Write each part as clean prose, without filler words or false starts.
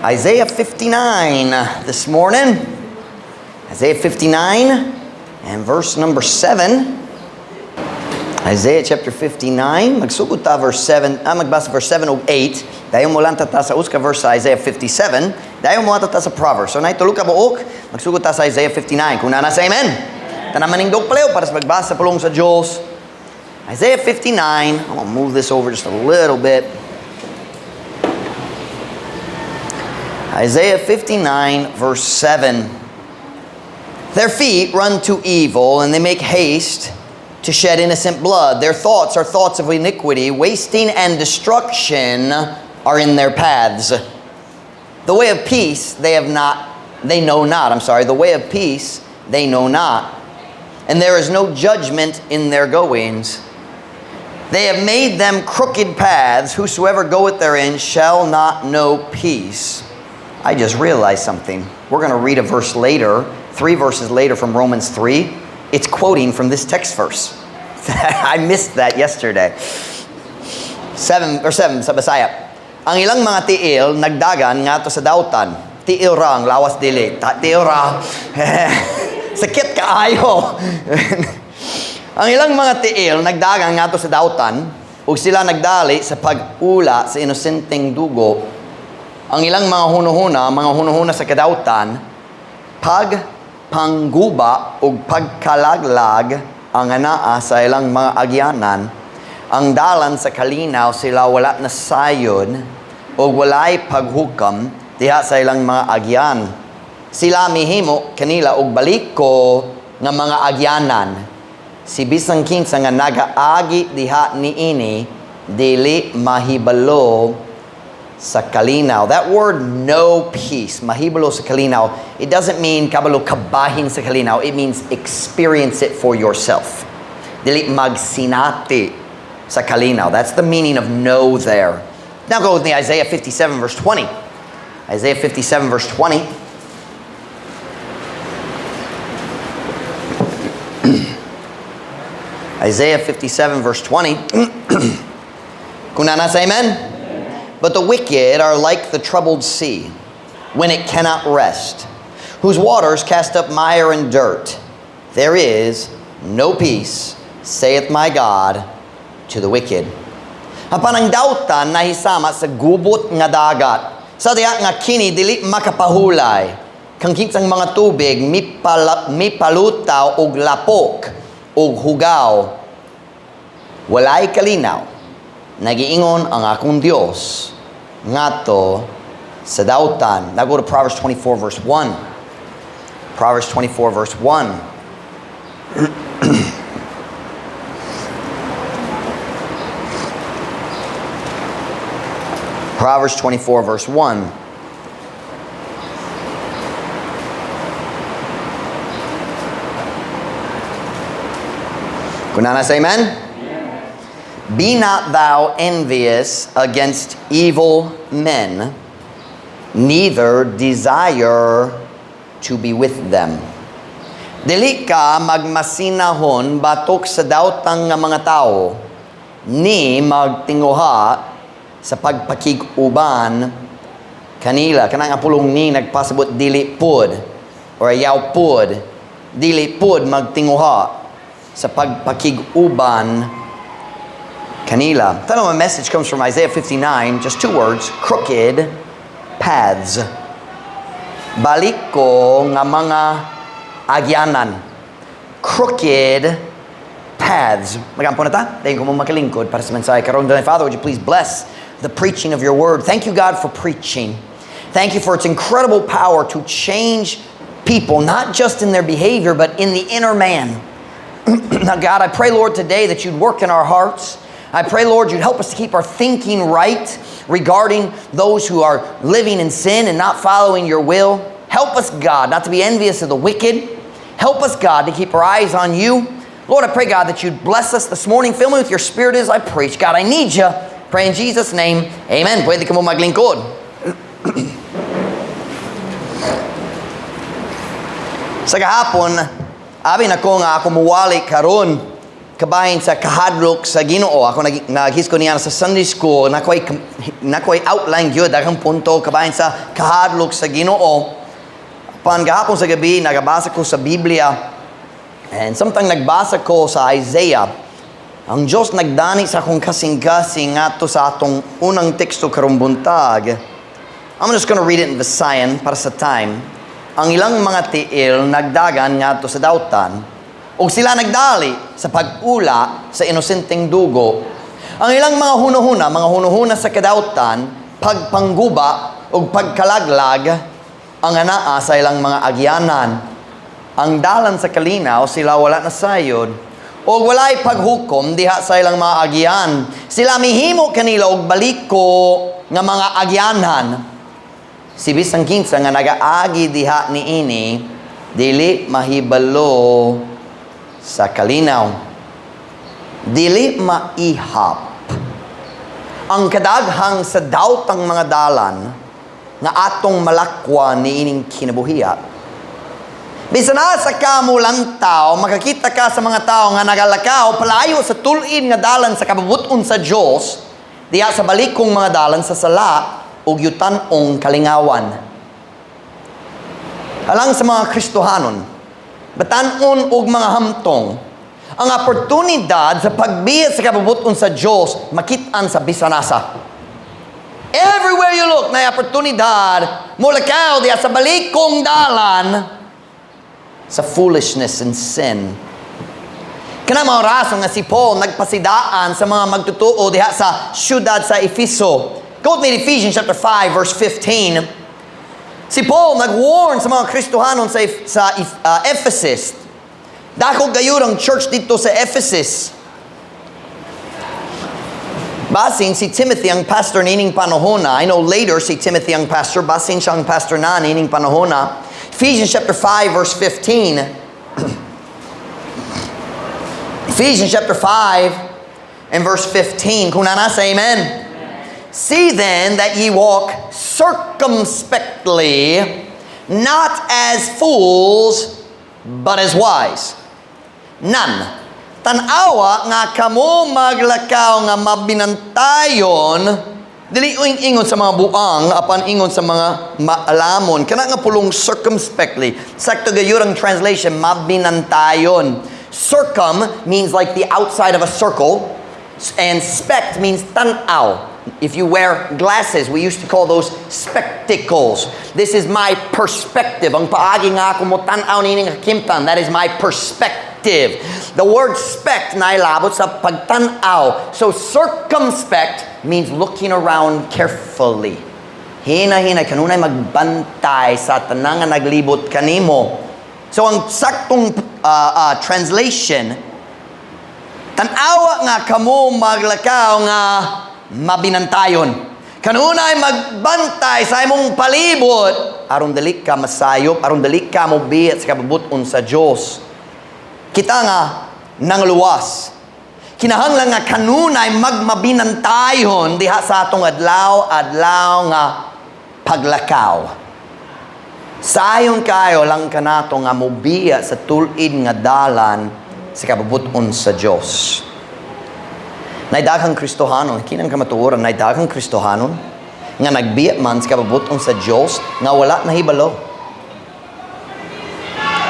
Isaiah 59 this morning. Isaiah 59 and verse number 7. Isaiah chapter 59, magsugod ta verse 7, magbasa verse 7 ug 8. Dayon molanta ta sa usa ka verse sa Isaiah 57. Dayon moadto ta sa Proverbs. So nay tulo ka buok, magsugod ta sa Isaiah 59. Kung naa na, say amen. Tanan manindog palihog para sa pagbasa sa pulong sa Diyos. Isaiah 59, I'm gonna move this over just a little bit. Isaiah 59, verse 7. Their feet run to evil, and they make haste to shed innocent blood. Their thoughts are thoughts of iniquity. Wasting and destruction are in their paths. The way of peace they have not, they know not. I'm sorry, the way of peace they know not. And there is no judgment in their goings. They have made them crooked paths. Whosoever goeth therein shall not know peace. I just realized something. We're going to read a verse later, three verses later from Romans 3. It's quoting from this text verse. I missed that yesterday. 7 or 7 sa Bisaya. Ang ilang mga tiil nagdagan ngadto sa dautan. Tiil ra ang lawas dili. Tiil ra. Sakit kaayo. Ang ilang mga tiil nagdagan ngadto sa dautan ug sila nagdali sa pag-ula sa inosenteng dugo. Ang ilang mga hunuhuna sa kadautan, pagpangguba ug pagkalaglag ang anaa sa ilang mga agyanan. Ang dalan sa kalinaw sila wala na sayon ug walay paghukam diha sa ilang mga agyan. Sila mihimo kanila og baliko nga mga agyanan. Si bisan kinsa nga nagaagi diha niini dili mahibalo sa kalinaw. That word "know peace," mahibalo sa kalinaw, it doesn't mean kabalo kabahin sa kalinaw. It means experience it for yourself. Dili magsinati sa kalinaw. That's the meaning of "know" there. Now go with me, Isaiah 57 verse 20. Isaiah 57 verse 20. Isaiah 57 verse 20. Kung naa na, say amen. But the wicked are like the troubled sea, when it cannot rest, whose waters cast up mire and dirt. There is no peace, saith my God, to the wicked. Apan ang dautan nahisama sa gubot nga dagat. Sa diha nga kini dili makapahulay. Kang kinsang mga tubig mipalutaw og lapok og hugaw. Walay kalinaw. Nagiingon ang akong Dios ngadto sa dautan. Now go to Proverbs 24 verse 1. Proverbs 24 verse 1. Proverbs 24 verse 1. Kung naa na, say amen. Be not thou envious against evil men, neither desire to be with them. Dili ka magmasinahon batok sa daotang nga mga tao, ni magtinguha sa pagpakig-uban kanila. Kanang nga pulong "ni" nagpasabot dili pud or ayaw pud, dili pud magtinguha sa pagpakig-uban kanila. Title of my message comes from Isaiah 59, just two words, crooked paths. Baliko nga mga agyanan. Crooked paths. Magampo na ta? Dayon ko mo makalingkod para sa mensahe karon. Father, would you please bless the preaching of your word? Thank you, God, for preaching. Thank you for its incredible power to change people, not just in their behavior, but in the inner man. Now, God, I pray, Lord, today that you'd work in our hearts. I pray, Lord, you'd help us to keep our thinking right regarding those who are living in sin and not following your will. Help us, God, not to be envious of the wicked. Help us, God, to keep our eyes on you. Lord, I pray, God, that you'd bless us this morning. Fill me with your Spirit as I preach. God, I need you. Pray in Jesus' name. Amen. Pwede ka mo maglingkod. Sa gahapon, abi na ko nga ako muwali karon. Kabahin sa kahadlok sa Ginoo. Ako naghisko niya sa Sunday school, nakoy outline gyud, daghang punto kabahin sa kahadlok sa Ginoo. Pan gahapon sa gabi nagabasa ko sa Biblia. And samtang nagbasa ko sa Isaiah, ang Diyos nagdani sa akong kasing-kasing ngadto sa atong unang teksto karong buntag. I'm just gonna read it in Visayan para sa time. Ang ilang mga tiil nagdagan ngadto sa dautan, ug sila nagdali sa pag-ula sa inosenteng dugo. Ang ilang mga hunuhuna sa kadautan, pagpangguba ug pagkalaglag ang anaa sa ilang mga agyanan. Ang dalan sa kalinaw sila wala nasayod. O walay paghukom diha sa ilang mga agyan. Sila mihimo kanila og baliko nga mga agyanan. Si bisan kinsa nga nagaagi diha niini dili mahibalo sa kalinaw. Dili maihap ang kadaghang sa dautang mga dalan nga atong malakwan niining kinabuhiya. Bisan asa ka molantaw, makakita ka sa mga tao nga nagalakaw palayo sa tul-id nga dalan sa kabubut-on sa Dios, diha sa balikong mga dalan sa sala ug yutan-ong kalingawan. Alang sa mga Kristohanon, batan-on og mga hamtong, ang oportunidad sa pagbiya sa kabubut-on sa Dios makit-an sa bisan asa. Everywhere you look, na oportunidad mulakaw diha sa balikong dalan sa foolishness and sin. Kana mga rason nga si Paul nagpasidaan sa mga magtutuo diha sa syudad sa Efeso. Go with me to Ephesians chapter 5 verse 15. Si Paul nag-warn sa mga Kristohanon sa Ephesus. Dako gayud ang church dito sa Ephesus. Basin si Timothy ang pastor nining panahona. I know later si Timothy ang pastor. Basin siya ang pastor na nining panahona. Ephesians chapter 5 verse 15. Ephesians chapter 5 and verse 15. Kung naa na, say amen. See then that ye walk circumspectly, not as fools, but as wise. Nan, tanawa nga kamo maglakaw nga mabinantayon, dili ingon sa mga buang, apan ingon sa mga maalamon. Kana nga pulong "circumspectly." Sakto gayud ang translation, mabinantayon. Circum means like the outside of a circle, and spect means tanaw. If you wear glasses, we used to call those spectacles. This is my perspective. Ang paagi nga ako mo tanaw nining kakimtan, that is my perspective. The word "spect" nailabot sa pagtanaw. So circumspect means looking around carefully. Hina-hina, kanunay magbantay sa tanan nga naglibot kanimo. So ang saktong translation, tanawa nga kamo maglakaw nga mabinantayon. Kanunay magbantay sa imong palibot aron dili ka masayop, aron dili ka mobiya sa kabubut-on sa Dios. Kita nga nangluwas, kinahanglan nga kanunay magmabinantayon diha sa atong adlaw-adlaw nga paglakaw. Sayon kayo lang kanato nga mobiya sa tul-id nga dalan sa kabubut-on sa Dios. Nay daghang Kristohanon, kinang kamatuoran, nay daghang Kristohanon nga nagbiya man sa kabubut-on sa Dios nga wala nahibalo.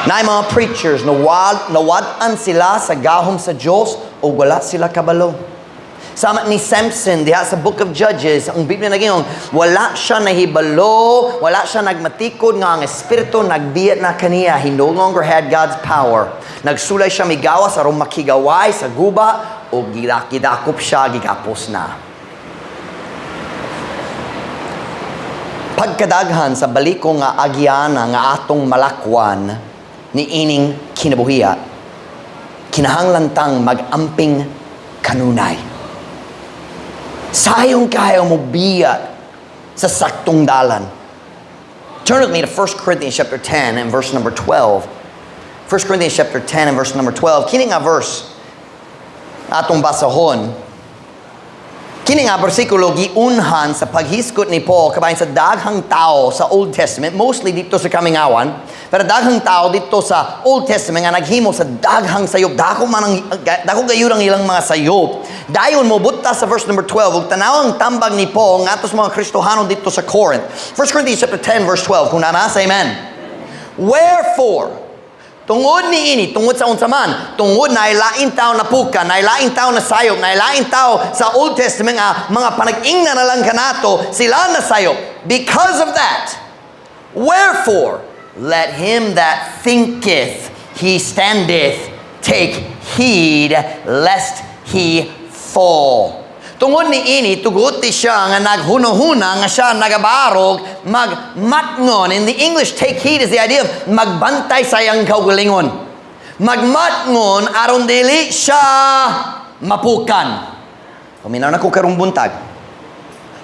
Nay mga preachers nawad-an sila sa gahom sa Dios o wala sila kabalo. Sama ni Samson diha sa Book of Judges, ang Biblia nagingon, wala siya nahibalo, wala siya nagmatikod nga ang Espiritu nagbiya na kaniya. He no longer had God's power. Nagsulay siya migawas aron makigaway sa guba o gidakop siya, gigapos na. Pagkadaghan sa baliko nga agyana nga atong malakwan ni ining kinabuhiya, kinahanglan tang mag-amping kanunay. Sayong kayo mo biya sa saktong dalan. Turn with me to 1 Corinthians chapter 10 and verse number 12. 1 Corinthians chapter 10 and verse number 12. Kini nga verse atong basahon. Kini nga bersikulo giunhan sa paghisgot ni Paul kabahin sa daghang tao sa Old Testament, mostly dito sa kamingawan, pero daghang tao dito sa Old Testament nga naghimo sa daghang sayop, dako man ang dako gayud ang ilang mga sayop. Dayon mo buta sa verse number 12 ug tanaw ang tambag ni Paul ngadto sa mga Kristohanon dito sa Corinth. 1 Corinthians chapter 10 verse 12, kung naa na, say amen. Wherefore, tungod ni ini, tungod sa unsa man, tungod na lain tao napukan, na lain tao na sayop, na lain tao sa Old Testament nga mga panag-ingna na lang kanato, sila na sayop. Because of that, wherefore, let him that thinketh he standeth take heed lest he fall. Tungod ni ini, tuguti siya nga naghunuhuna nga siya nagabarog, magmatngon. In the English, "take heed" is the idea of magbantay sa iyang kaugalingon. Magmatngon aron dili siya mapukan. Paminaw na ko karong buntag.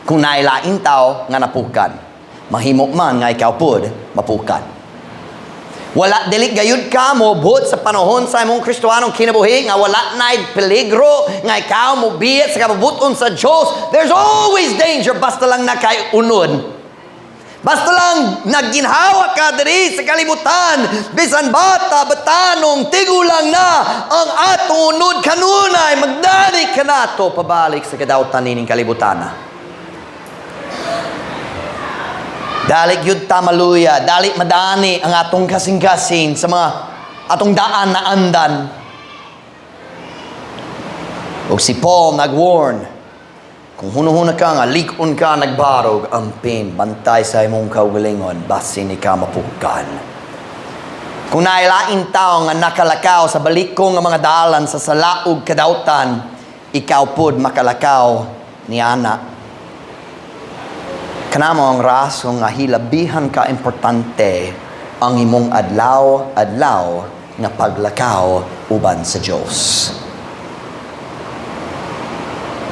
Kung nailain tao nga napukan, mahimo man nga ikaw pud mapukan. Wala, dili gayud ka mo buot sa panahon sa imong Kristohanong kinabuhi nga wala na peligro nga ikaw mo biyat sa kabubuton sa Diyos. There's always danger basta lang naa kay unod. Basta lang nagginhawa ka diri sa kalibutan, bisan bata, batanong, tigulang na, ang atong unod kanunay magdali kanato pabalik sa kadawtan nining kalibutan. Dali gyud ta maluya, dali madani ang atong kasing-kasing sa mga atong daan na andan. Ug si Paul nag-warn, kung hunuhuna ka nga, lig-on ka nagbarog, ampin, bantay sa imong kaugalingon, basin ikaw mapukan. Kung nailain tao nga nakalakaw sa balikong nga mga dalan sa sala ug kadautan, ikaw pud makalakaw ni ana. Kana mao ang rason nga hilabihan ka importante ang imong adlaw-adlaw nga paglakaw uban sa Diyos.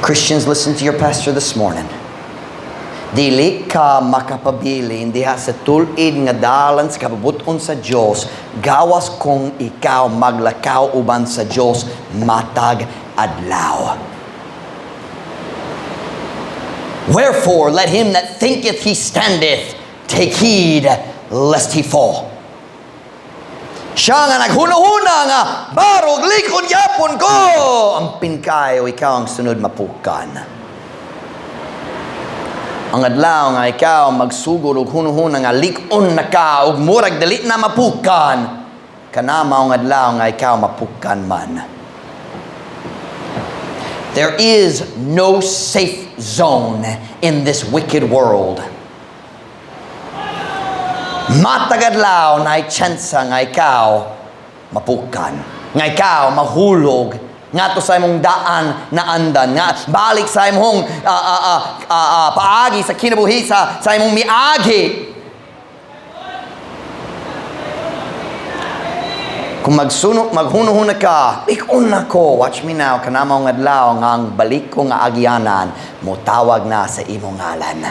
Christians, listen to your pastor this morning. Dili ka makapabilin diha sa tul-id nga dalan sa kabubuton sa Dios gawas kung ikaw maglakaw uban sa Dios matag adlaw. Wherefore, let him that thinketh he standeth take heed lest he fall. Siya nga naghunuhuna nga barog lig-on gyapon ko. Ampin kayo, ikaw ang sunod mapukan. Ang adlaw nga ikaw magsugod og hunuhuna nga lig-on na ka ug murag dili na mapukan, kana mao ang adlaw nga ikaw mapukan man. There is no safe zone in this wicked world. Matag adlaw naay tsansa nga ikaw mapukan, nga ikaw mahulog ngadto sa imong daan na andan, nga balik sa imong paagi sa kinabuhi, sa imong miagi. Kung magsunok, maghunuhuna ka, lig-on na ko, watch me now, kana mao ang adlaw nga ang balik ko nga agyanan, motawag na sa imong ngalan.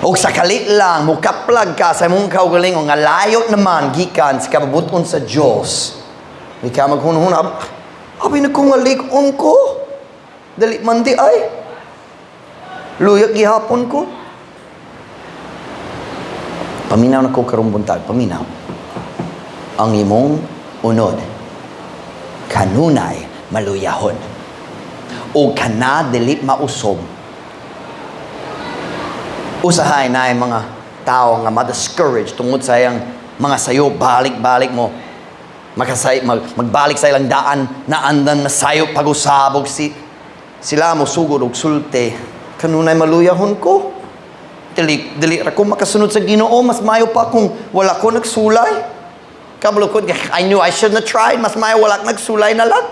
Og sa kalit lang, mukaplag ka sa imong kaugalingon nga layo naman gikan sa kabubuton sa Dios. Ikaw maghunuhuna, abi na ko nga lig-on ko. Dali man di ay. Luyag gihapon ko. Paminaw na ko karong buntag, paminaw. Ang imong unod kanunay maluyahon o kana dili mausob. Usahay na mga tao nga ma-discourage tungod sa iyang mga sayo, balik-balik mo magbalik sa ilang daan na andan na sayo pag-usabog sila mo sugod og sulti, "Kanunay maluyahon ko, dili dili ra ko makasunod sa Ginoo, mas mayo pa kung wala ko nagsulay. Kabalo ko, I knew I shouldn't have tried. Mas mayo wala nagsulay na lang."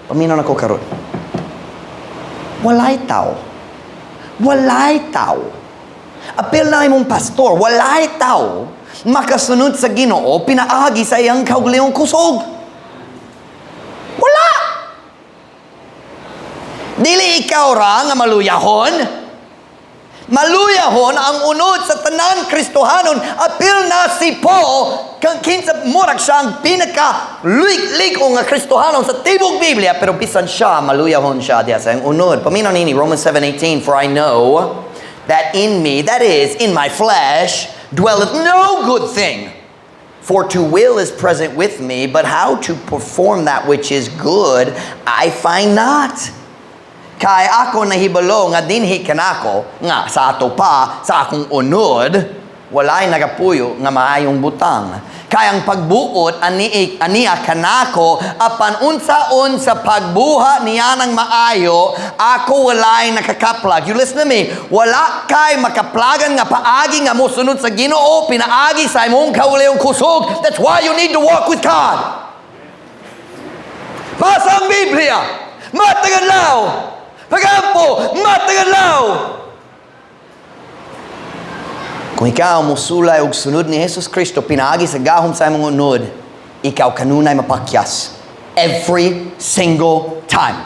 Paminaw na ko karon. Walay tao. Walay tao. Apil na imong pastor, walay tao makasunod sa Ginoo pinaagi sa iyang kaugalingong kusog. Wala! Dili ikaw ra nga maluyahon. Maluyahon ang unod sa tanan Kristohanon, apil na si Paul, kang kinsa murag siya ang pinaka lig nga Kristohanon sa tibok Biblia, pero bisan siya, maluyahon siya diha sa iyang unod. Paminaw nini, Romans 7:18, "For I know that in me, that is, in my flesh, dwelleth no good thing. For to will is present with me, but how to perform that which is good, I find not. Kay ako nahibalo nga dinhi kanako, nga sa ato pa, sa akong unod, walay nagapuyo nga maayong butang. Kay ang pagbuot ani aniya kanako, apan unsaon sa pagbuhat niya ng maayo, ako walay nakakaplag." You listen to me. Wala kay makaplagan nga paagi nga mosunod sa Ginoo pinaagi sa imong kaugalingong kusog. That's why you need to walk with God. Basa ang Biblia. Matag adlaw. Pagampo, matag adlaw. Kung ikaw mosulay og sunod ni Jesus Kristo pinaagi sa gahom sa imong unod, ikaw kanunay mapakyas. Every single time.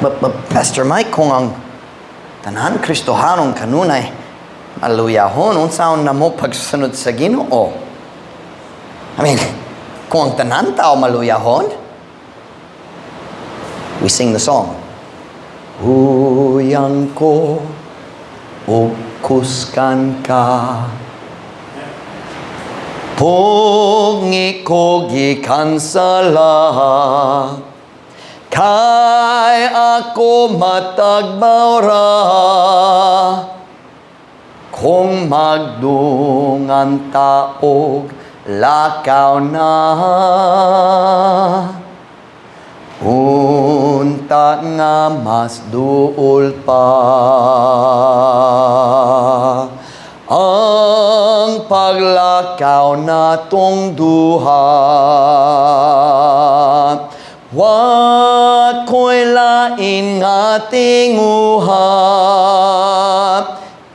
But Pastor Mike, kung ang tanan Kristohanon kanunay maluyahon, unsaon namo pagsunod sa Ginoo? I mean, kung ang tanan tao maluyahon, we sing the song. "Huyang ko, ug kusgan ka. Pugngi ko gikan sa sala. Kay ako matagbaw ra. Kung magdungan ta og lakaw na. Unta nga mas duol pa ang paglakaw natong duha. Wa ko'y lain nga tinguha.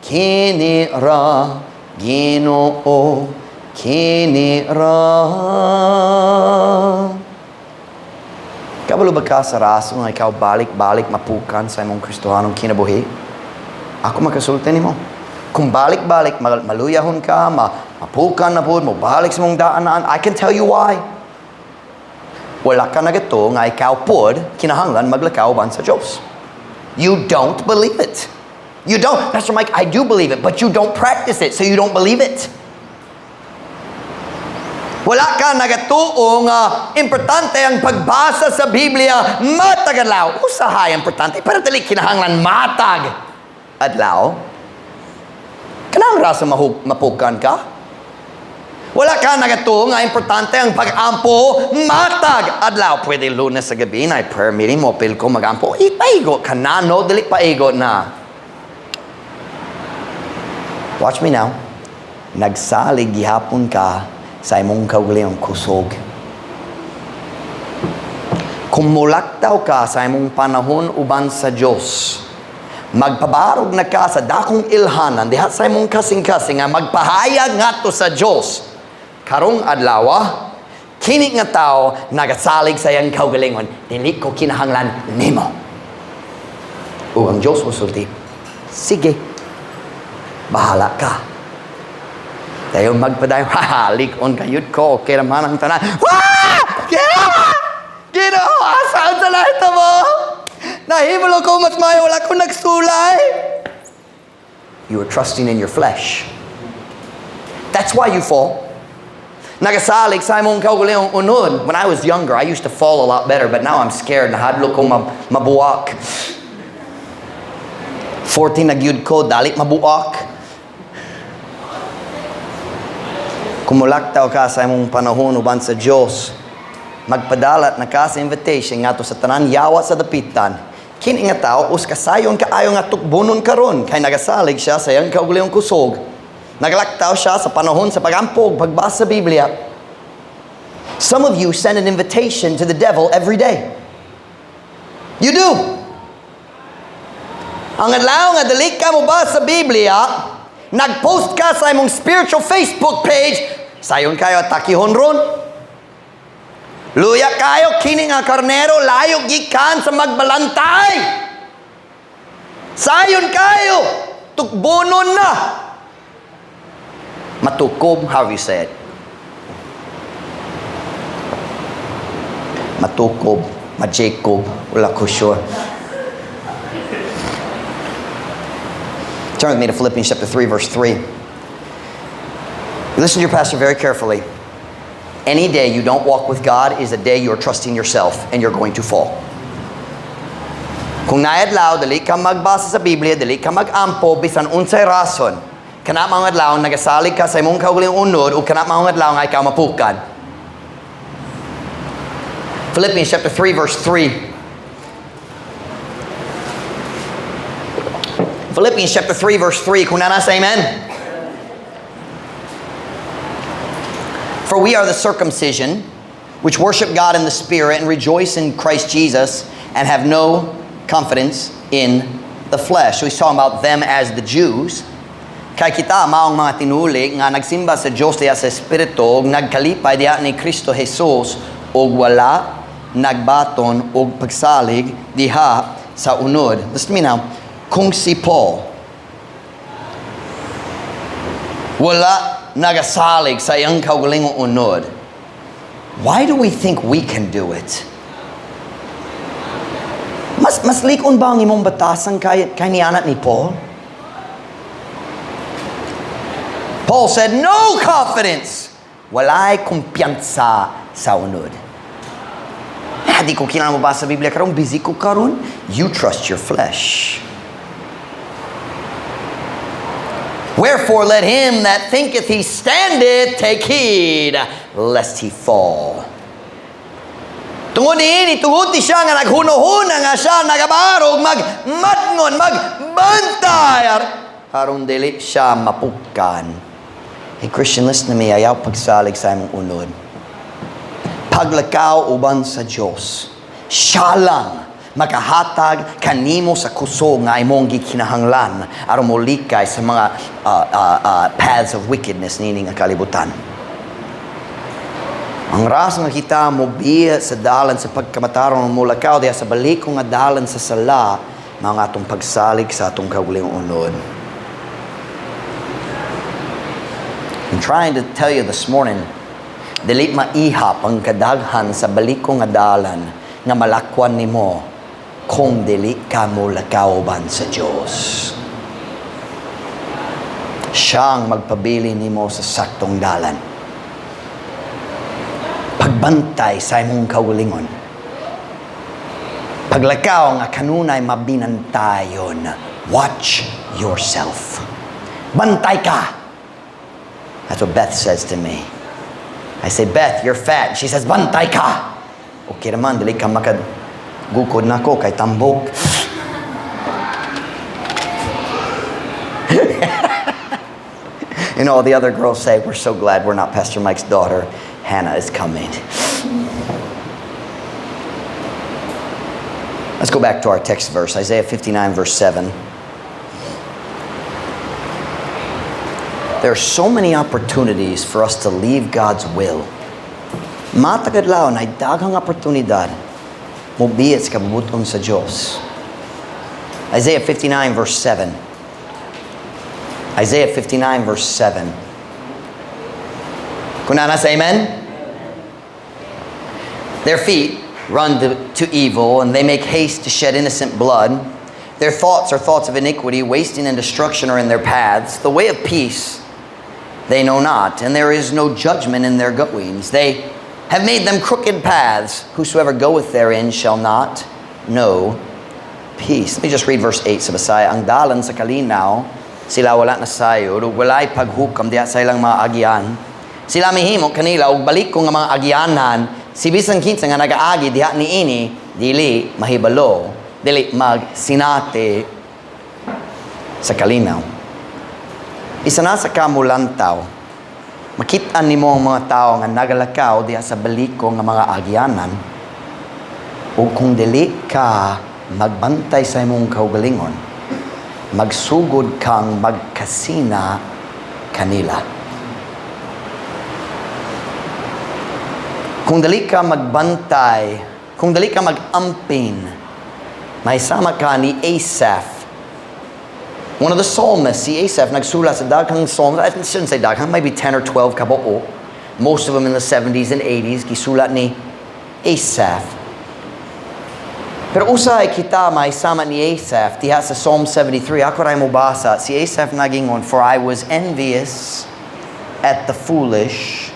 Kini ra, Ginoo, kini ra." Kabalo ba ka sa rason nga ikaw balik-balik mapukan sa imong Kristohanong kinabuhi? Ako makasulti nimo. Kung balik-balik maluyahon ka, mapukan na pud, mo balik sa imong daanan, I can tell you why. Wala ka nagatuo nga ikaw pod kinahanglan maglakaw ban sa Diyos. You don't believe it. You don't. "Pastor Mike, I do believe it," but you don't practice it, so you don't believe it. Wala ka nagatuo nga importante ang pagbasa sa Biblia matag adlaw. Usahay importante, pero dili kinahanglan matag adlaw. Kanang rasa mapukan ka? Wala ka nagatuo nga importante ang pag-ampo matag adlaw. Pwede Lunes sa gabi na prayer meeting mo, pil ko mag-ampo. Ipaigo ka na, no? Dili paigo na. Watch me now. Nagsalig gihapon ka sa imong kaugalingong kusog. Kung mulaktaw ka sa imong panahon uban sa Diyos, magpabarog na ka sa dakong ilhanan, diha sa imong kasing-kasing nga magpahayag ngadto sa Diyos. "Karong adlaw, kini nga tao nagasalig sa iyang kaugalingon, dili ko kinahanglan nimo." Ug ang Diyos mosulti, "Sige, bahala ka." Dayon magpadayon, "Halikon kayod ko, okay naman ang tanan." Wah! Ginoo! Ginoo, asaan sa lahat mo? Nahibalo ko mas maayo wala ko nagsulay. You are trusting in your flesh. That's why you fall. Nagasalig sa imong kaugalingong unod. When I was younger, I used to fall a lot better, but now I'm scared. Nahadlok ko mabuak. 14 na gyud ko, dali mabuak. Kung mulaktaw ka sa imong panahon uban sa Diyos, magpadalat na ka sa invitation ngadto sa tanan yawa sa dapitan. "Kini nga tao us kasayon kaayo nga tukbonon karon kay nagasalig siya sa iyang kaugalingong kusog. Naglaktaw siya sa panahon sa pagampog, pagbasa sa Biblia." Some of you send an invitation to the devil every day. You do. Ang adlaw nga dili ka mo basa sa Biblia, nag-post ka sa imong spiritual Facebook page, "Sayon kayo atakihon ron. Luya kayo kini nga karnero layo gikan sa magbalantay." Sayon kayo! Tukbonon na! Matukob, how you say it? Matukob, ma-Jacob, wala ko sure. Turn with me to Philippians chapter 3, verse 3. Listen to your pastor very carefully. Any day you don't walk with God is a day you're trusting yourself and you're going to fall. Kung naay adlaw, dili ka magbasa sa Biblia, dili ka mag-ampo, bisan unsay rason, kana mga adlaw, nagasalig ka sa imong kaugalingong unod, o kana mga adlaw nga ikaw mapukad. Philippians chapter 3, verse 3. Philippians chapter 3, verse 3. Kung naa na, say amen. For we are the circumcision, which worship God in the Spirit and rejoice in Christ Jesus and have no confidence in the flesh. So he's talking about them as the Jews. Kay kita maong mga tinuli nga nagsimba sa Dios diha sa Espiritu ug nagkalipay diha ni Kristo Jesus ug wala nagbaton og pagsalig diha sa unod. Listen to me now. Kung si Paul wala nagasalig sa iyang kaugalingong unod, why do we think we can do it? Mas likon ba ang imong batasan kay niana ni Paul? Paul said, no confidence. Walay kumpiyansa sa unod. Ah, di ko kinahanglan mo ba sa Biblia karon, busy ko karon. You trust your flesh. Wherefore let him that thinketh he standeth take heed lest he fall. Tungod niini, tuguti siya nga naghunuhuna nga siya nagabarog, magmatngon, magbantay, aron dili siya mapukan. Hey Christian, listen to me, ayaw pagsalig sa imong unod. Paglakaw uban sa Dios, siya lang makahatag kanimo sa kusog nga imong gikinahanglan aron molikay sa mga paths of wickedness niini nga kalibutan. Ang rason nga kita mobiya sa dalan sa pagkamataron molakaw diha sa baliko nga dalan sa sala, mao nga atong pagsalig sa atong kaugalingong unod. I'm trying to tell you this morning, dili maihap ang kadaghan sa baliko nga dalan nga malakwan nimo kung dili ka molakaw uban sa Dios. Siyang magpabili nimo sa saktong dalan. Pagbantay sa imong kaugalingon. Paglakaw nga kanunay mabinantayon. Watch yourself. Bantay ka. That's what Beth says to me. I say, Beth, you're fat. She says, bantay ka. Okay naman, dili ka makagukod na ko kay tambok. And all the other girls say, we're so glad we're not Pastor Mike's daughter. Hannah is coming. Let's go back to our text verse, Isaiah 59, verse 7. There are so many opportunities for us to leave God's will. Matag adlaw na daghang oportunidad mobiyat sa kabubuton sa Dios. Isaiah 59, verse 7. Isaiah 59, verse 7. Kung naa na, say amen? Their feet run to evil, and they make haste to shed innocent blood. Their thoughts are thoughts of iniquity, wasting and destruction are in their paths. The way of peace they know not, and there is no judgment in their goings. They have made them crooked paths. Whosoever goeth therein shall not know peace. Let me just read verse 8 sa Bisaya. Ang dalan sa kalinaw, sila wala na sayo, ug walay paghukam diha sa ilang mga agian. Sila mihimo kanila og baliko nga mga agyanan, si bisan kinsa nga nagaagi diha niini, dili mahibalo, dili magsinati sa kalinaw. Isa na sa kamulantaw, makita nimo ang mga tao nga nagalakaw diha sa baliko nga mga agyanan, ug kung dili ka magbantay sa imong kaugalingon, magsugod kang magkasina kanila. Kung dili ka magbantay, kung dili ka mag-ampin, may sama ka ni Asaph One of the psalmists, si Asaph, nagsulat sa daghang psalms. I shouldn't say daghang, maybe 10 or 12 kabuo. Most of them in the 70s and 80s, gisulat ni Asaph. Pero usahay kita mahisama ni Asaph, diha sa Psalm 73, ako ray mobasa, si Asaph nagingon, "For I was envious at the foolish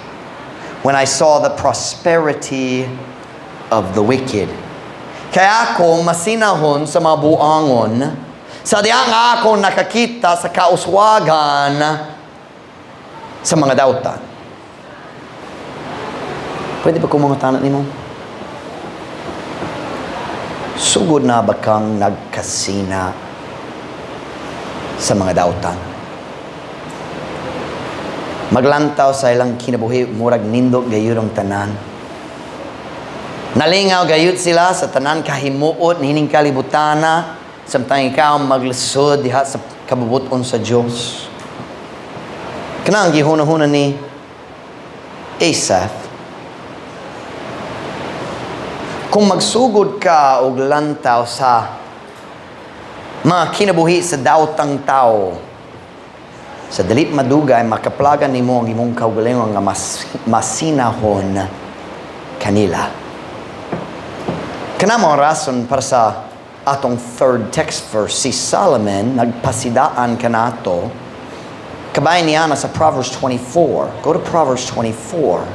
when I saw the prosperity of the wicked." Kaya ako masinahon sa mga buangon, sa diha nga ako nakakita sa kauswagan sa mga dautan. Pwede ba ko mangutana nimo? Sugod na ba kang nagkasina sa mga dautan? Maglantaw sa ilang kinabuhi, murag nindot gayud ang tanan. Nalingaw gayud sila sa tanan kahimuot niining kalibutana, samtang ikaw maglisod diha sa kabubuton sa Dios. Kana ang gihuna-huna ni Asaph. Kung magsugod ka og lantaw sa mga kinabuhi sa daotang tao, sa dili madugay makaplagan nimo ang imong kaugalingon nga masinahon kanila. Kana mao rason para sa atong third text verse, si Solomon nagpasidaan kanato. Kabay niya na sa Proverbs 24. Go to Proverbs 24.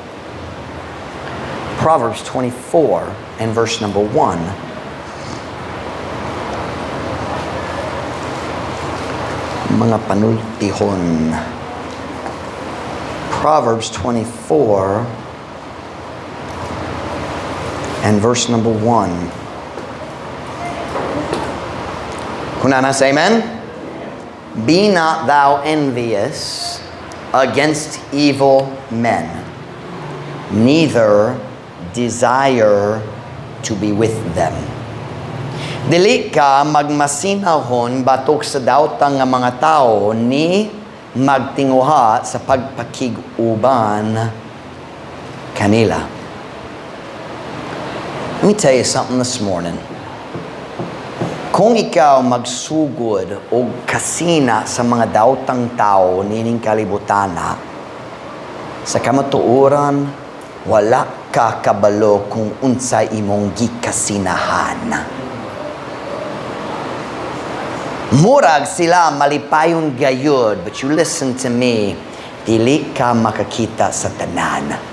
Proverbs 24 and verse number 1. Mga panultihon. Proverbs 24 and verse number 1. Kung naa na, say amen. "Be not thou envious against evil men, neither desire to be with them." Dili ka magmasinahon batok sa daotang nga mga tao ni magtinguha sa pagpakig-uban kanila. Let me tell you something this morning. Kung ikaw magsugod og kasina sa mga daotang tao nining kalibutana, sa kamatuoran, wala ka kabalo kung unsay imong gikasinahan. Murag sila malipayon gayud, but you listen to me, dili ka makakita sa tanan.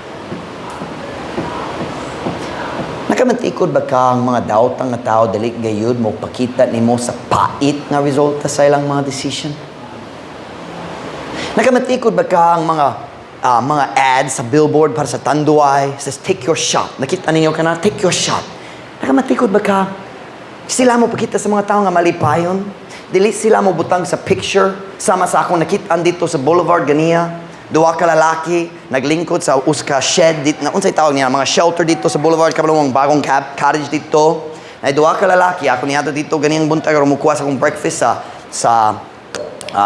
Nakamantikod ba ka ang mga daotang nga tao dili gayud mo pakita nimo sa pait nga resulta sa ilang mga decision? Nakamantikod ba ka ang mga ads sa billboard para sa Tanduay says, "Take your shot"? Nakita ninyo kana, "Take your shot"? Nakamatikod ba ka? Sila mo pakita sa mga tao nga malipayon. Dili sila mo butang sa picture sama sa akong nakita dito sa boulevard ganiya. Duha ka lalaki naglingkod sa usa ka shed dito na, unsay tawag niya, mga shelter dito sa boulevard, kabalo ang bagong cottage dito. Nay duha ka lalaki, ako niadto dito ganiyang buntag aron mokuha sa akong breakfast sa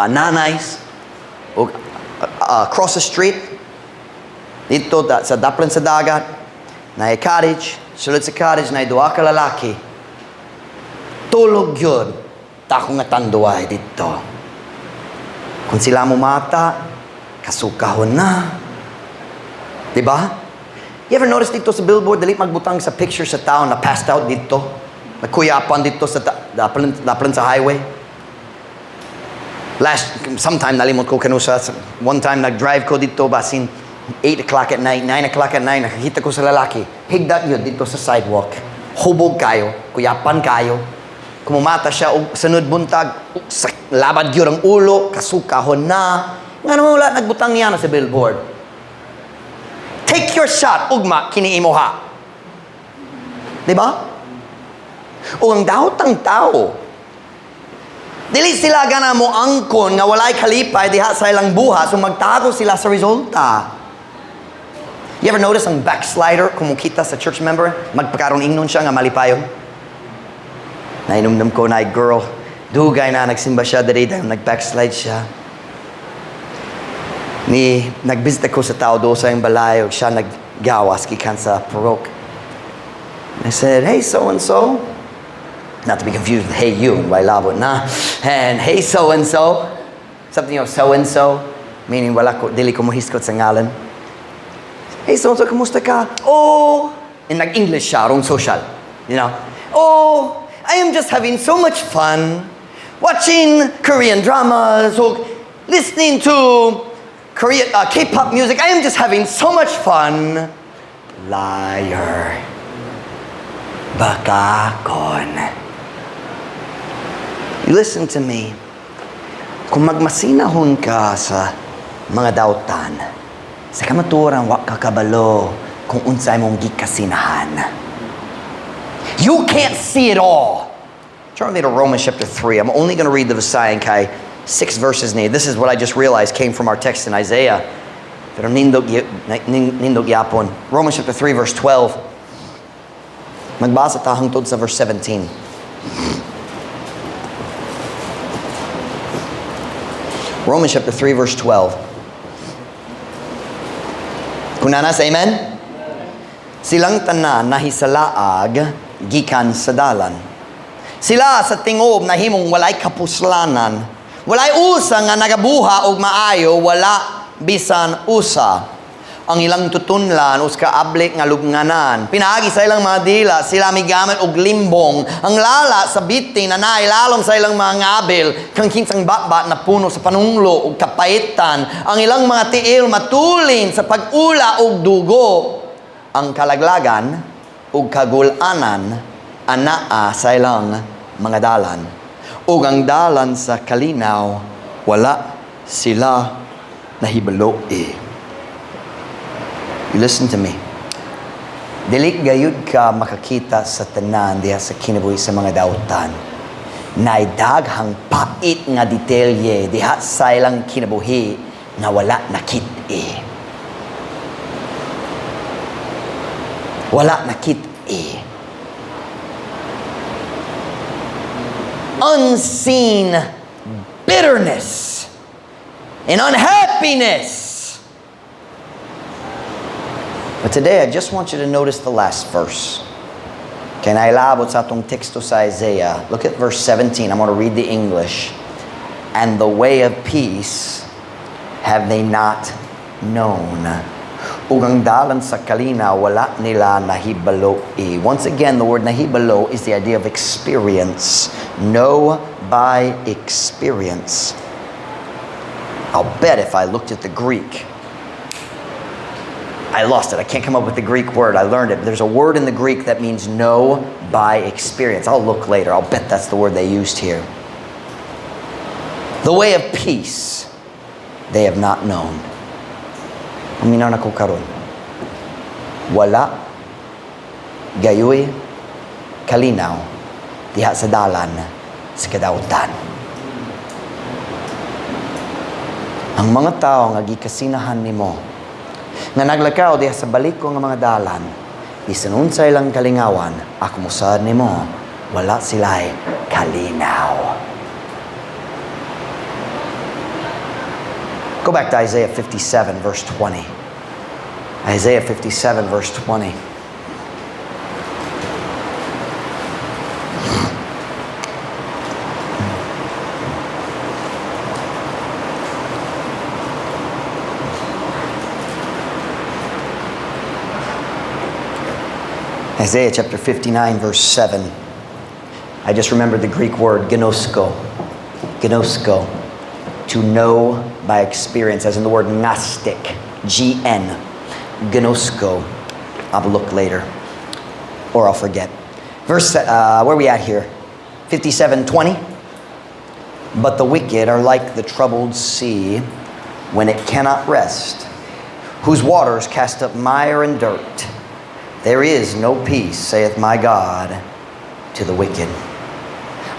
Nanay's o across the street dito sa daplan sa dagat na cottage. Sulod sa cottage na duha ka lalaki, tulog yun tako nga Tanduay dito. Kung sila mo mata, kasukahon na. Di ba? You ever notice dito sa billboard, dali magbutang sa picture sa tao na passed out dito? Nagkuyapan dito sa daplan sa highway? Last, sometime nalimot ko kanusa, one time nag-drive ko dito, basin 8 o'clock at night, 9 o'clock at night, nakakita ko sa lalaki. Higda yun dito sa sidewalk. Hubog kayo, kuyapan kayo. Kumumata siya, og sunod buntag, sa labad yun ang ulo, kasukahon na. Nga naman wala nagbutang niya na sa billboard, "Take your shot, ugma, kini imo ha"? Di ba? O ang daotang tao, dili sila gana mo angkon nga walay kalipay diha sa ilang buhat, so magtago sila sa resulta. You ever notice ang backslider, kung mukita sa church member, magpakaroon ingnon siya nga malipayon? Nainumdum ko na girl, dugay na nagsimba siya diri, dahil nag-backslide siya. Ni nag-visit ako sa tao do sa iyang balay, ug siya naggawas gikan sa purok. I said, "Hey, so-and-so." Not to be confused with "hey you," way labot na. And "hey so-and-so," something of so-and-so, meaning wala ko, dili ko mohisgot sa ngalan. "Hey so-and-so, kamusta ka?" "Oh," and nag-English siya, aron social. "Oh, I am just having so much fun watching Korean dramas or listening to Korean K-pop music. I am just having so much fun." Liar. Bakakon. You listen to me. Kung magmasinahon ka sa mga dautan, sa kamatuoran wa ka kabalo kung unsay mong gikasinahan. You can't see it all. Turn with me to Romans chapter 3. I'm only going to read the Visayan kay six verses ni. This is what I just realized came from our text in Isaiah. Pero nindot, nindot gyapon. Romans chapter 3 verse 12. Magbasa ta hangtod sa verse 17. Romans chapter 3 verse 12. Kung naa na, say amen? Silang tanan nahisalaag gikan sa dalan. Sila sa tingob nahimong walay kapuslanan. Walay usa nga nagabuhat og maayo, wala bisan usa. Ang ilang tutunlan usa ka ablik nga lubnganan. Pinaagi sa ilang mga dila, sila migamit og limbong. Ang lala sa bitin na nailalom sa ilang mga ngabil, kang kinsang batbat na puno sa panunglo ug kapaitan. Ang ilang mga tiil matulin sa pag-ula og dugo. Ang kalaglagan ug kagul-anan anaa sa ilang mga dalan. Ug ang dalan sa kalinaw wala sila nahibalo eh. You listen to me. Dili gayud ka makakita sa tanan diha sa kinabuhi sa mga dautan. Naay daghang pait nga detalye diha sa ilang kinabuhi nga wala nakit-i. Wala nakit-i. Unseen bitterness and unhappiness. But today, I just want you to notice the last verse. Kay nailabot sa atong teksto sa Isaiah. Look at verse 17. I'm going to read the English. "And the way of peace have they not known." Ug ang dalan sa kalinaw, wala nila nahibalo. Once again, the word "nahibalo" is the idea of experience. Know by experience. I'll bet if I looked at the Greek, I lost it. I can't come up with the Greek word. I learned it. There's a word in the Greek that means "know by experience." I'll look later. I'll bet that's the word they used here. The way of peace they have not known. Paminaw nako karon. Wala gayoy kalinaw diha sa dalan sa kadautan. Ang mga tao nga gikasinahan nimo nga naglakaw diha sa baliko nga mga dalan, bisan unsa ilang kalingawan, ako mosaad nimo, wala sila'y kalinaw. Go back to Isaiah 57 verse 20. Isaiah 57 verse 20. Isaiah chapter 59 verse 7. I just remembered the Greek word ginosko. Ginosko. To know by experience, as in the word "gnostic." G-N. Ginosko. I'll look later. Or I'll forget. Verse, where are we at here? 57:20. "But the wicked are like the troubled sea when it cannot rest, whose waters cast up mire and dirt. There is no peace, saith my God, to the wicked."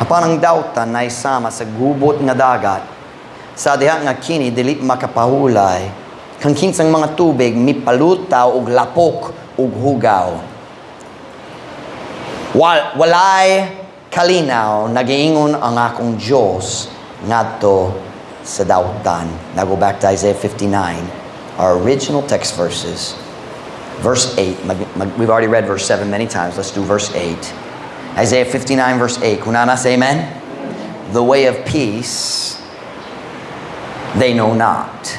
Apan ang dautan naay sama sa gubot nga dagat, sa diha nga kini dili makapahulay, kang kinsang mga tubig mipalutaw og lapok ug hugaw. Walay kalinaw, nagiingon ang akong Diyos ngadto sa dautan. Now go back to Isaiah 59, our original text verses. Verse 8, we've already read verse 7 many times. Let's do verse 8. Isaiah 59 verse 8. Kunana, say amen. The way of peace they know not.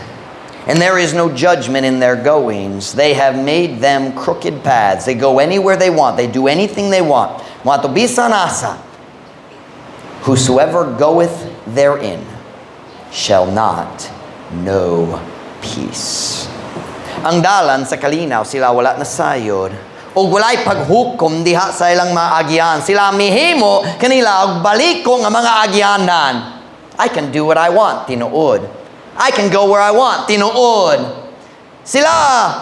And there is no judgment in their goings. They have made them crooked paths. They go anywhere they want. They do anything they want. Moadto bisan asa. Whosoever goeth therein shall not know peace. Ang dalan sa kalinaw, sila wala nasayod. Ug walay paghukom diha sa ilang mga agian. Sila mihimo kanila og baliko nga mga agyanan. I can do what I want, tinuod. I can go where I want, tinuod. Sila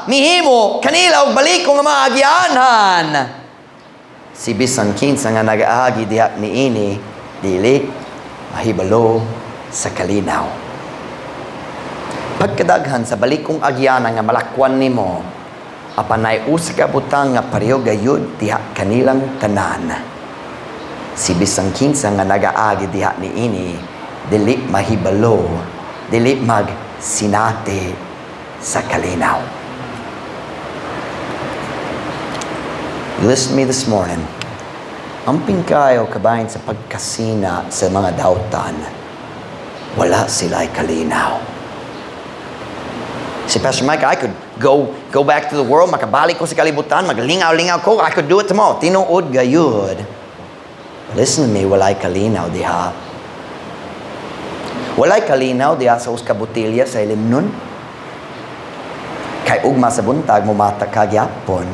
mihimo kanila og baliko nga mga agyanan. Si bisan kinsa nga nagaagi diha niini, dili mahibalo sa kalinaw. Pagkadaghan sa balikong agyanan nga malakwan nimo, apan nay usa ka butang nga pareho gayud diha kanilang tanan. Si bisan kinsa nga nagaagi diha niini, dili mahibalo, dili magsinati sa kalinaw. You listen to me this morning. Amping kayo kabahin sa pagkasina sa mga dautan, wala sila'y kalinaw. Say, "Pastor Mike, I could go back to the world, makabalik ko sa kalibutan, maglingaw-lingaw ko, I could do it tomorrow." Tinuod gayud. Listen to me, walay kalinaw diha. Walay kalinaw diha sa usa ka botelya sa ilimnon. Kay ugma sa buntag, mumata ka gyapon.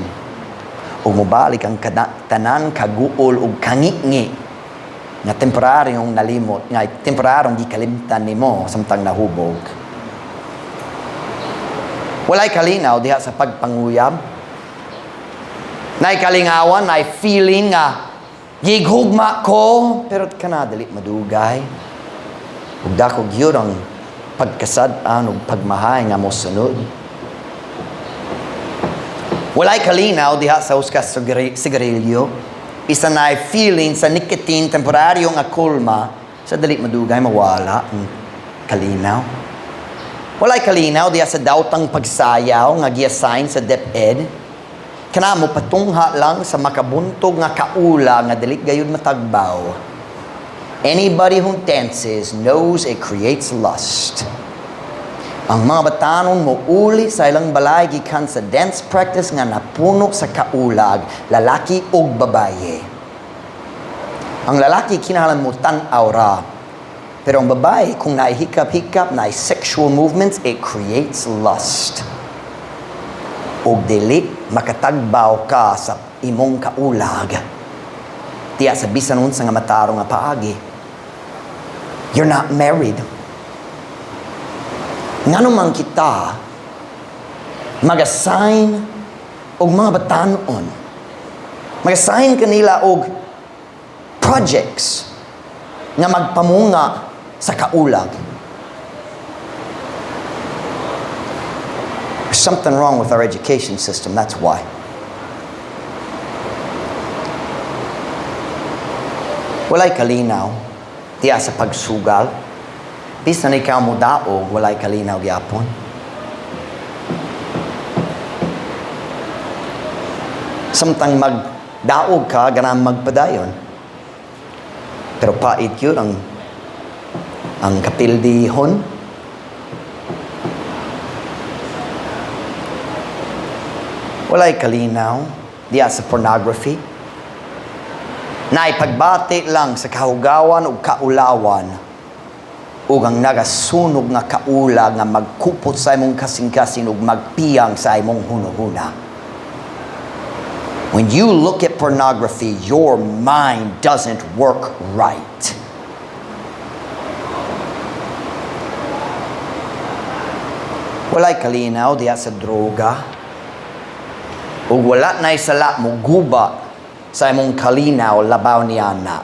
Ug mobalik ang tanan kaguol ug kangingi nga temporaryong nalimot, nga temporaryong gikalimtan nimo samtang nahubog. Walay kalinaw diha sa pagpanguyab. Nay kalingawan, nay feeling nga gighugma ko, pero kana dili madugay. Ug dako gyud ang pagkasad-an ug pagmahay nga mosunod. Walay kalinaw diha sa usa ka sigarilyo. Isa na feeling sa nicotine, temporaryo nga kulma, sa dili madugay mawala ang kalinaw. Walay kalinaw diha sa daotang pagsayaw nga gi-assign sa DepEd. Kana mo patungha lang sa makabuntog nga kaula nga dili gayud matagbaw. Anybody who dances knows it creates lust. Ang mga batanon mo uli sa ilang balay gikan sa dance practice nga napuno sa kaulag, lalaki ug babaye. Ang lalaki kinahanglan mo tan-aw ra. Pero ang babae, kung naihikap-hikap, na sexual movements, it creates lust. Ug dili makatagbaw ka sa imong kaulag. Diya sa bisan unsa nga matarong nga paagi. You're not married. Ngano man kita mag-assign og mga batanon, mag-assign kanila og projects nga magpamunga sa kaulag? There's something wrong with our education system, that's why. Walay kalinaw diya sa pagsugal. Bisan ikaw mo daog, walay kalinaw gyapon. Samtang magdaog ka, ganahan magpadayon. Pero pait yun ang kapildihon. Walay kalinaw diya sa pornography. Naipagbati lang sa kahugawan ug kaulawan ug ang nagasunog nga kaula nga magkupot sa imong kasing-kasing ug magpiyang sa imong hunahuna. When you look at pornography, your mind doesn't work right. Walay kalinaw diha sa droga. Ug wala na'y sala mo guba sa imong kalinaw labaw niana.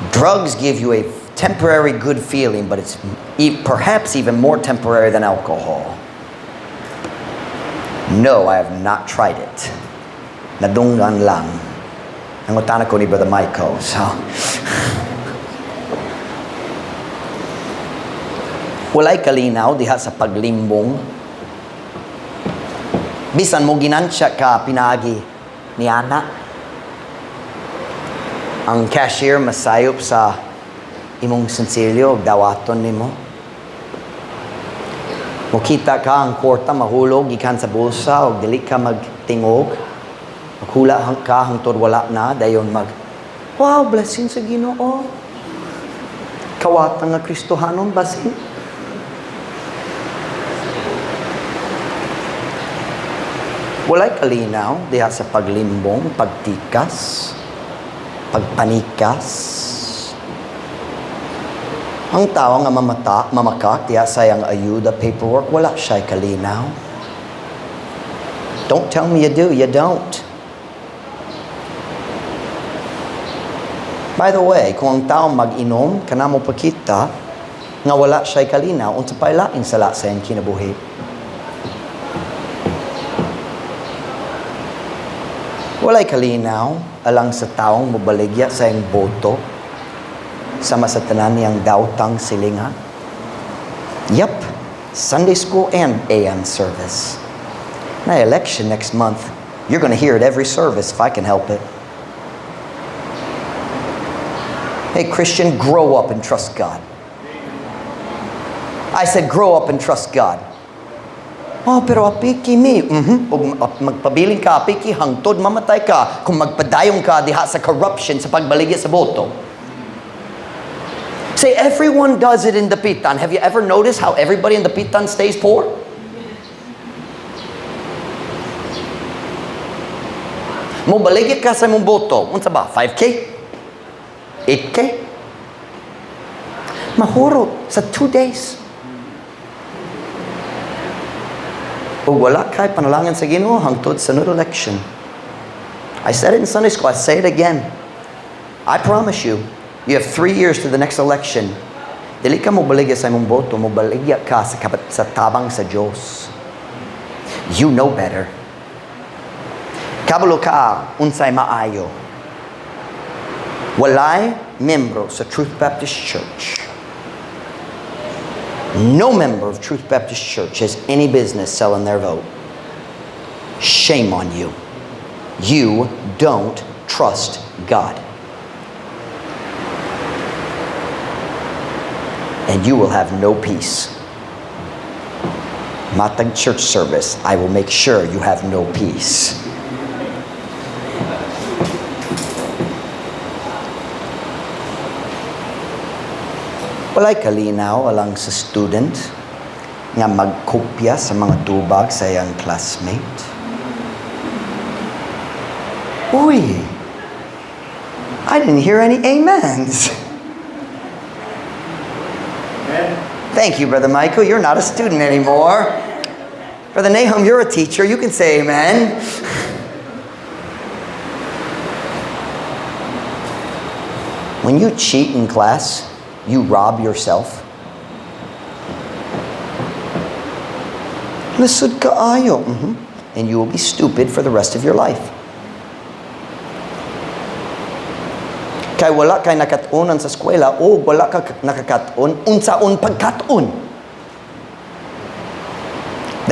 Drugs give you a temporary good feeling, but it's perhaps even more temporary than alcohol. No, I have not tried it. Nadunggan lang. Nangutana ko ni Brother Michael. So. Walay kalinaw diha sa paglimbong. Bisan mo ginansya ka pinagi ni ana. Ang cashier masayop sa imong sinsilyo ug dawaton nimo. Mokita ka ang kwarta mahulog gikan sa bulsa ug dili ka magtingog. Maghula ka hangtod wala na, dayon mag, "Wow, blessing sa Ginoo." Kawatan nga Kristohanon basin. Walay kalinaw diha sa paglimbong, pagtikas, pagpanikas. Ang tao nga mamata, mamakak diha sa iyang ayuda paperwork, wala siya'y kalinaw. Don't tell me you do, you don't. By the way, kung ang tao mag-inom, kana mo pakita nga wala siya'y kalinaw, unsa pa'y laing sala sa iyang kinabuhi? Walay kalinaw alang sa taong mobaligya sa iyang boto sama sa tanan niyang daotang silinga. Yep, Sunday school and AM service. Na election next month. You're going to hear it every service if I can help it. Hey, Christian, grow up and trust God. I said, grow up and trust God. "Oh, pero apiki mi." Ug magpabiling ka apiki hangtod mamatay ka kung magpadayon ka diha sa corruption sa pagbaligya sa boto. Say, "Everyone does it in Dapitan." Have you ever noticed how everybody in Dapitan stays poor? Mo baligya ka sa imong boto. Unsa ba? 5K? 8K? Mahurot sa 2 days. Ug wala kay panalangan sa Ginoo hangtod sa sunod election. I said it in Sunday school, I say it again. I promise you, you have 3 years to the next election. Dili ka mo baligya sa imong boto, mo baligya ka sa tabang sa Diyos. You know better. Kabalo ka unsay maayo. Walay membro sa Truth Baptist Church. No member of Truth Baptist Church has any business selling their vote. Shame on you. You don't trust God. And you will have no peace. Matag church service, I will make sure you have no peace. Walay kalinaw alang sa student nga magkopya sa mga tubag sa iyang classmate. Uy, I didn't hear any amens. Thank you, Brother Michael. You're not a student anymore. Brother Nahum, you're a teacher. You can say amen. When you cheat in class, you rob yourself. Lisod kaayo. And you will be stupid for the rest of your life. Kay wala kay nakat-onan sa eskwela o wala ka nakakat-on unsaon pagkat-on.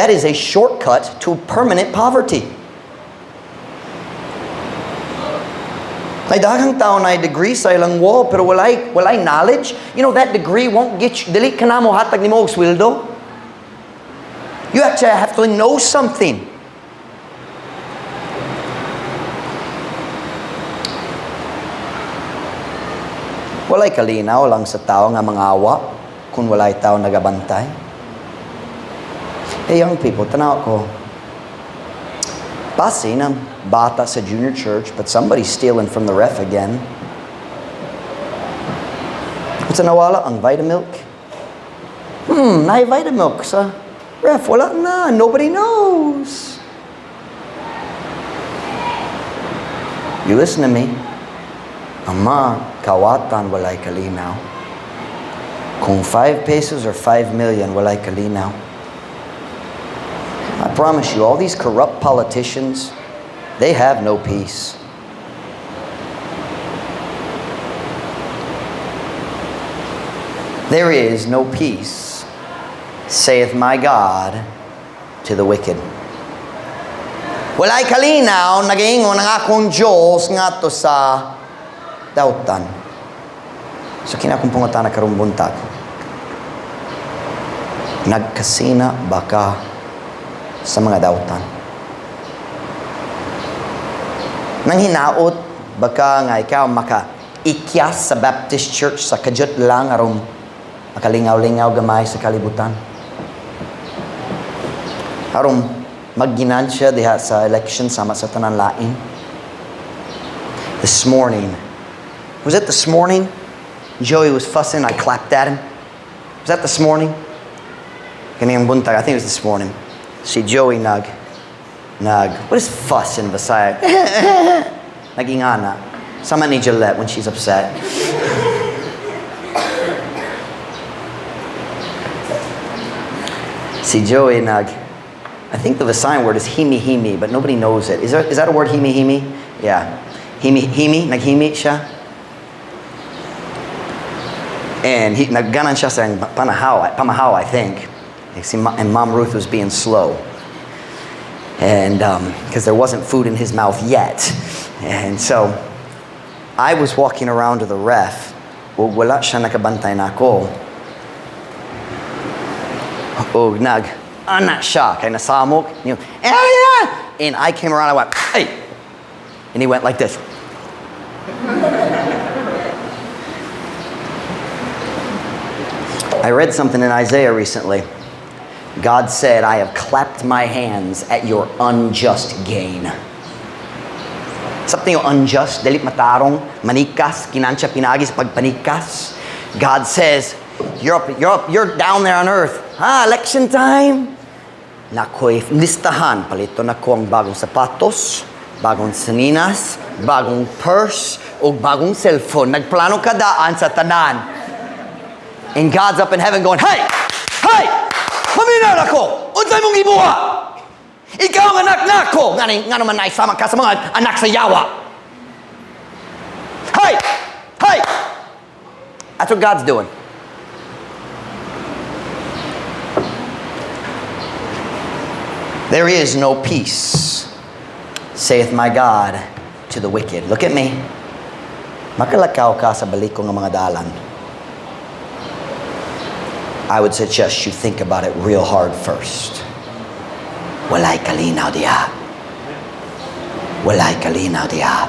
That is a shortcut to permanent poverty. May daghang tao na degree sa ilang wall pero walay knowledge. That degree won't get you, dili ka na mo hatag nimo og sweldo. You actually have to know something. Walay kalinaw lang sa tao nga mangawa kung walay tao nagabantay. Hey, young people, tanaw ko. Basin ang bata sa junior church, but somebody's stealing from the ref again. Unsa nawala ang Vitamilk? Naay Vitamilk sa ref. Wala na. Nobody knows. You listen to me. Ang mga kawatan walay kalinaw. Kung 5 pesos or 5 million, walay kalinaw. I promise you, all these corrupt politicians, they have no peace. "There is no peace, saith my God, to the wicked." "Walay kalinaw, nagaingon ang akong Diyos ngadto sa Dautan. So kini akong pangutana karong buntag. Nagkasina ba ka sa mga dautan? Nang hinaot ba ka nga ikaw maka ikyas sa Baptist Church sa kadyot lang aron makalingaw-lingaw gamay sa kalibutan? Aron magginansya diha sa election sama sa tanan lain? This morning, was it this morning? Joey was fussing, I clapped at him. Was that this morning? Kanang buntag, I think it was this morning. Si Joey nag, what is "fuss" in Bisaya? Nag-ingana. Sama ni Gillette when she's upset. Si Joey nag, I think the Visayan word is "himi himi," but nobody knows it. Is that a word, "himi himi"? Yeah. Himi himi, naghimi siya. And he, nagganan siya sa panahaw, pamahaw, I think. And Mom Ruth was being slow. And because there wasn't food in his mouth yet. And so I was walking around to the ref. Ug wala siya nakabantay nako. Ug nag, ana siya, kay nasamok. And I came around, I went, "Hey!" And he went like this. I read something in Isaiah recently. God said, "I have clapped my hands at your unjust gain." Something unjust, dili matarong, manikas, ginansya pinaagi sa pagpanikas. God says, you're up, you're down there on earth. Ah, election time. Nakoy listahan, palito nako ang bagong sapatos, bagong saninas, bagong purse, o bagong cellphone. Nagplano ka daan sa tanan. And God's up in heaven going, "Hey! Hey! Paminaw ako! Unsay mong gibuhat? Ikaw ang anak nako! Nga naman naisama ka sa mga anak sa yawa. Hey! Hey!" That's what God's doing. "There is no peace, saith my God, to the wicked." Look at me. Makalakaw ka sa baliko nga mga dalan. I would suggest you think about it real hard first. Walay kalinaw diha. Walay kalinaw diha.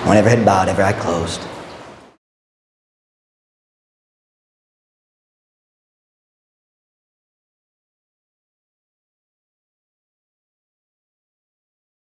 When every head bowed, every eye closed.